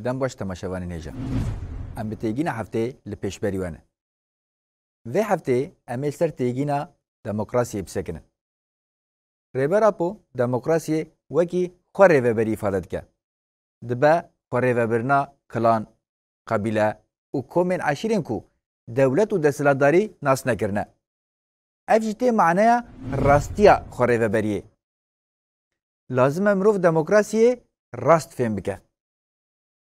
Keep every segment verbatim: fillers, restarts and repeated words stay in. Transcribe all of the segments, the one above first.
Dem baş temaşevanên hêja. Em bi têgîna hefteyê li pêşberî we ne. Vê hefteyê em ê li ser têgîna demokrasiyê bisekinin. Rêber Apo demokrasiyê wekî xwe rêveberî îfade dike. Dibe xwerêvebirina klan, qebîle û komên eşîrên ku dewlet û desthilatdarî nas nekirine. Ev jî tê maneya rastiya xwerêveberiyê. Lazim e mirov demokrasiyê rast fêm bike.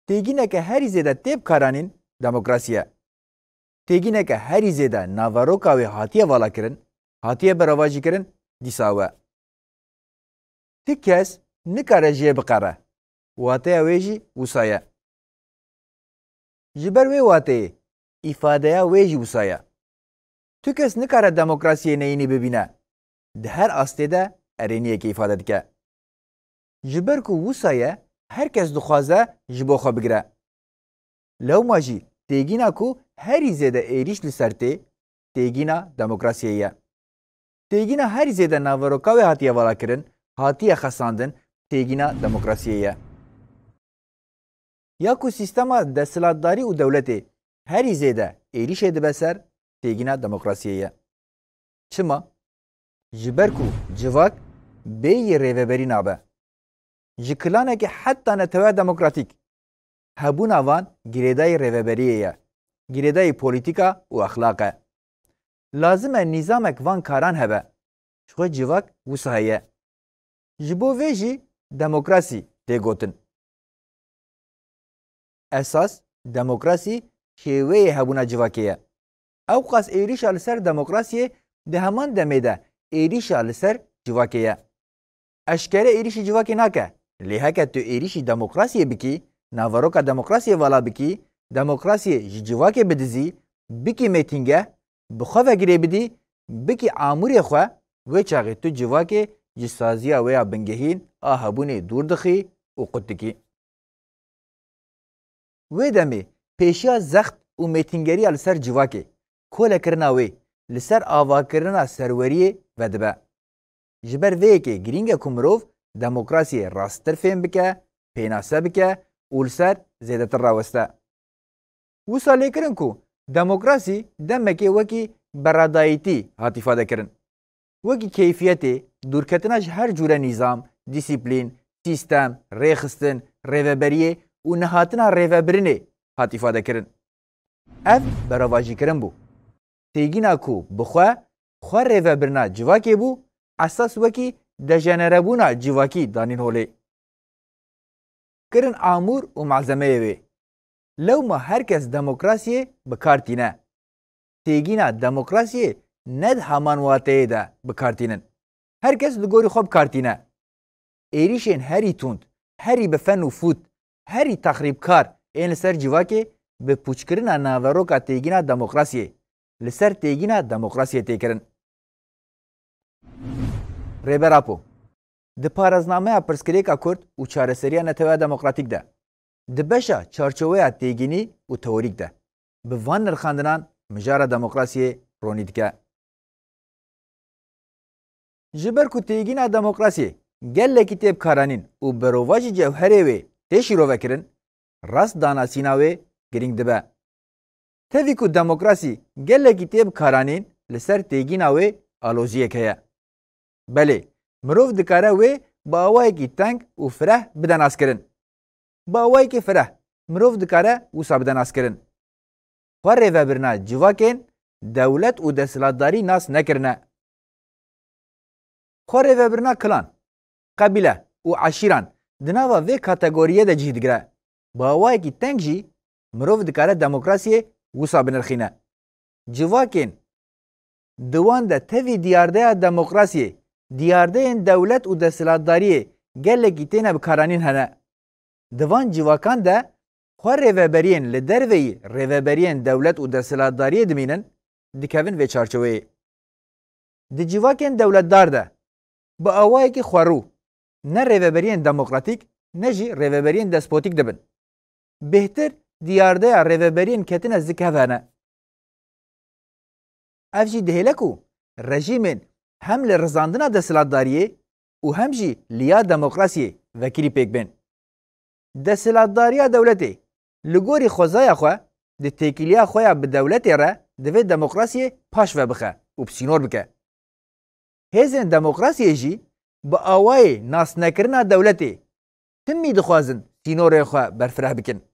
Têgîneke herî zêde tê bikaranîn demokrasî ye. Têgîneke herî zêde naveroka wê hatiye valakirin, hatiye beravajîkirin, dîsa we. Ti kes nikare jê biqere. Wateya wê jî wisa ye. Ji ber wê wateyê, îfadeya wê jî wisa ye. Tu kes nikare demokrasiyê neyînî bibîne. Di her astê de erêniyekê îfade dike. Ji ber ku wisa ye, her kes dixwaze ji bo xwe bigire. Lewma jî têgîna ku herî zêde êrîş li ser tê, têgîna demokrasiyê ye. Têgîna herî zêde naveroka wê hatiye valakirin, hatiye xesandin, têgîna demokrasiyê ye. Ya ku sîstema desthilatdarî û dewletê herî zêde êrîşê dibe ser, têgîna demokrasiyê ye. Çima? Ji ber ku civak bêyî rêveberî nabe. Ji kilanekî heta neteweya demokratîk, hebûna van girêdayî rêveberiyê ye, girêdayî polîtîka û exlaq e. Lazim e nîzamek van karan hebe. Ji xwe civak wisa heye. Ji bo vê jî demokrasî tê gotin. Esas demokrasî şêweyê hebûna civakê ye. Ewqas êrîşa li ser demokrasiyê di heman demê de êrîşa li ser civakê ye. Eşkere êrîşî civakê nake, lê heke tu êrîşî demokrasiyê bikî, naveroka demokrasiyê vala bikî, demokrasiyê ji civakê bidizî, bikî mêtînge, bi xwe ve girê bidî, bikî amûrê xwe, wê çaxê tu civakê ji saziya wê ya bingehîn a hebûnê dûr dixî û qut dikî. Wê demê pêşiya zext û mêtîngeriya li ser civakê, kolekirina wê, li ser avakirina serweriyê vedibe. Ji ber vê yekê girîng e ku mirov demokrasiyê rasttir fêm bike, pênase bike û li ser zêdetir raweste. Wisa lêkirin ku demokrasî demekê wekî beradayîtî hat îfadekirin. Wekî keyfiyetê, dûrketina ji her cûre nîzam, dîsîplîn, sîstem, rêxistin, rêveberiyê û nehatina rêvebirinê hat îfadekirin. Ev beravajîkirin bû. Têgîna ku bi xwe, xwe rêvebirina civakê bû, esas wekî dejenerebûna civakî danîn holê. Kirin amûr û malzemeyê wê. Lewma her kes demokrasiyê bi kar tîne. Têgîna demokrasiyê ne di heman wateyê de bi kar tînin. Her kes li gorî xwe bi kar tîne. Êrîşên herî tund, herî bi fen û fût, herî texrîbkar ên li ser civakê bi pûçkirina naveroka têgîna demokrasiyê, li ser têgîna demokrasiyê tê kirin. Rêber Apo, di paraznameya pirsgirêka Kurd û çareseriya neteweya demokratîk de, di beşa çarçoweya têgînî û teorîk de, bi van nirxandinan mijara demokrasiyê ronî dike. Ji ber ku têgîna demokrasiyê gelekî tê bikaranîn û berovajî cewherê wê tê şîrovekirin, rast danasîna wê girîng dibe. Tevî ku demokrasî gelekî tê bikaranîn, li ser têgîna wê aloziyek heye. Belê, mirov dikare wê bi awayekî teng û fireh bide naskirin. Bi awayekî fireh, mirov dikare wisa bide naskirin. Xwe rêvebirina civakên dewlet û desthilatdarî nas nekirine. Xwe rêvebirina kilan, qebîle û eşîran di nava vê kategoriyê de cih digire. Bi awayekî teng jî mirov dikare demokrasiyê wisa binirxîne. Civakên di wan de tevî diyardeya demokrasiyê, diyardeyên dewlet û desthilatdariyê gelekî têne bikaranîn hene. Di van civakan de xwe rêveberiyên li derveyî rêveberiyên dewlet û desthilatdariyê dimînin, dikevin vê çarçoweyê. Di civakên dewletdar de, bi awayekî xwerû, ne rêveberiyên demokratîk, ne jî rêveberiyên despotîk dibin. Bêhtir diyardeya rêveberiyên ketine zikhev hene. Ev jî dihêle ku rejîmên hem li rizandina desthilatdariyê û hem jî li ya demokrasiyê vekirî pêk bên. Desthilatdariya dewletê Li gorî xwezaya xwe, di têkiliya xwe ya bi dewletê re divê demokrasiyê paş ve bixe û bi sînor bike. Hêzên demokrasiyê jî bi awayê nasnekirina dewletê timî dixwazin sînorên xwe berfireh bikin.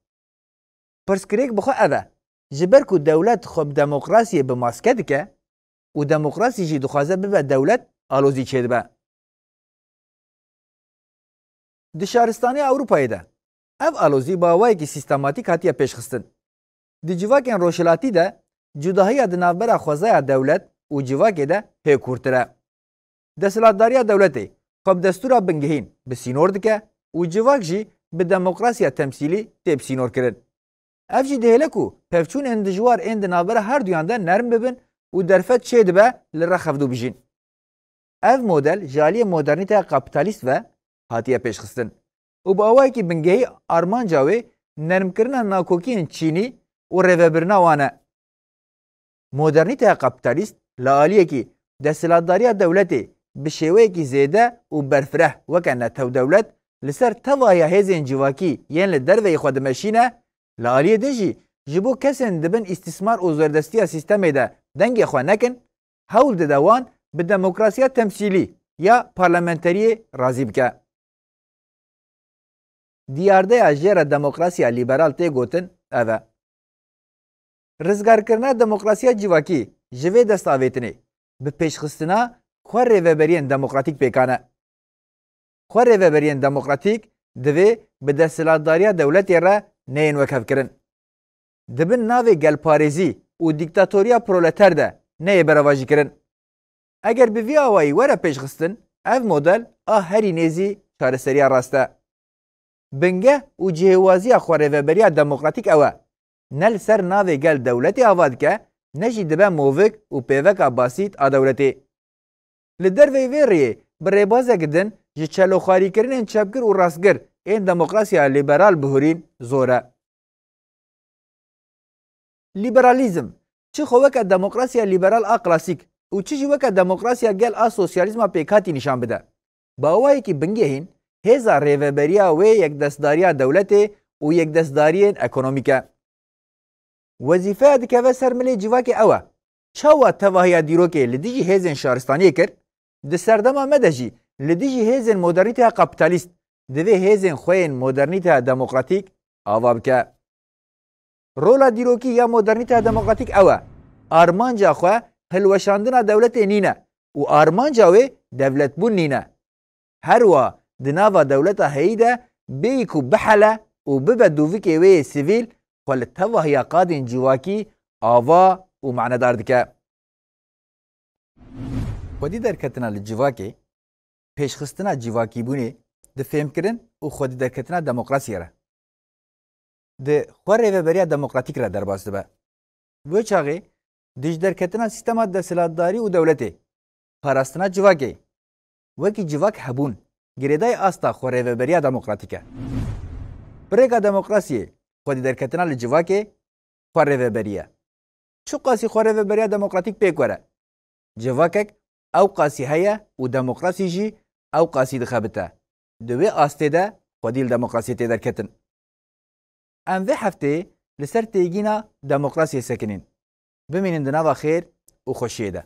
Pirsgirêk bi xwe ev e, ji ber ku dewlet xwe bi demokrasiyê bi maske dike û demokrasî jî dixwaze bibe dewlet, alozî çêdibe. Di şaristaniya Ewropayê de ev alozî bi awayekî sîstematîk hatiye pêşxistin. Di civakên rojhilatî de cudahiya di navbera xwezaya dewlet û civakê de hê kûrtir e. Desthilatdariya dewletê xwe bi destûra bingehîn bi sînor dike û civak jî bi demokrasiya temsîlî tê bi sînor kirin. Ev jî dihêle ku pevçûnên dijwar ên di navbera herduyan de nerm bibin û derfet çêdibe li rex hevdû bijîn. Ev model ji aliyê modernîteya kapîtalîst ve hatiye pêşxistin û bi awayekî bingehî armanca wê nermkirina nakokiyên çînî û rêvebirina wan e. Modernîteya kapîtalîst li aliyekî desthilatdariya dewletê bi şêweyekî zêde û berfireh weke netewdewlet li ser tevahiya hêzên civakî yên li derveyî xwe dimeşîne, li aliyê din jî ji bo kesên di bin îstîsmar û zordestiya sîstemê de dengê xwe nekin, hewl dide wan bi demokrasiya temsîlî ya parlamenteriyê razî bike. Diyardeya jê re demokrasiya lîberal tê gotin ev e. Rizgarkirina demokrasiya civakî ji vê destavêtinê bi pêşxistina xwe rêveberiyên demokratîk pêkan e. Xwe rêveberiyên demokratîk divê bi desthilatdariya dewletê re neyên wekhevkirin. Di bin navê gelparêzî û dîktatoriya proleter de neyê berevajîkirin. Eger bi vî awayî were pêşxistin, ev model a herî nêzî çareseriya rast e. Bingeh û cihêwaziya xwerêveberiya demokratîk ew e. Ne li ser navê gel dewletê ava dike, ne jî dibe movik û pêveka basît a dewletê. Li derveyî vê rêyê bi rêbazek din ji çeloxwarîkirinên çepgir û rastgir ên demokrasiya lîberal bihurîn zor e. Lîberalîzm çi xwe weke demokrasiya lîberal a klasîk û çi jî weke demokrasiya gel a sosyalîzma pêkhatî nîşan bide, bi awayekî bingehîn hêza rêveberiya wê yekdestdariya dewletê û yekdestdariyên ekonomîk e. Wezîfeya dikeve ser milê civakê ew e, çawa tevahiya dîrokê li dijî hêzên şaristaniyê kir, di serdema me de jî li dijî hêzên modernîteya kapîtalîst divê hêzên xwe yên modernîteya demokratîk ava bike. Rola dîrokî ya modernîteya demokratîk ew e, armanca xwe hilweşandina dewletê nîne û armanca wê dewletbûn nîne. Her wa di nava dewleta heyî de bêyî ku bihele û bibe dûvikê wê yê sivîl, xwe li tevahiya qadên civakî ava û manedar dike. Xwedî derketina li civakê, pêşxistina civakîbûnê di fêmkirin û xwedî derketina demokrasiyê re, di xwe rêveberiya demokratîk re derbas dibe. Wê çaxê di ji derketina sîstema desthilatdarî û dewletê, parastina civakê, wekî civak hebûn, girêdayî asta xwerêveberiya demokratîk e. Bi rêka demokrasiyê, xwedî derketina li civakê xwerêveberî ye. Çiqasî xwerêveberiya demokratîk pêk were, civakek ew qasî heye û demokrasî jî ew qasî dixebite. Di wê astê de xwedî li demokrasiyê tê derketin. Em vê hefteyê li ser têgîna demokrasiyê sekinîn. Bimînin di nava xêr û xweşiyê de.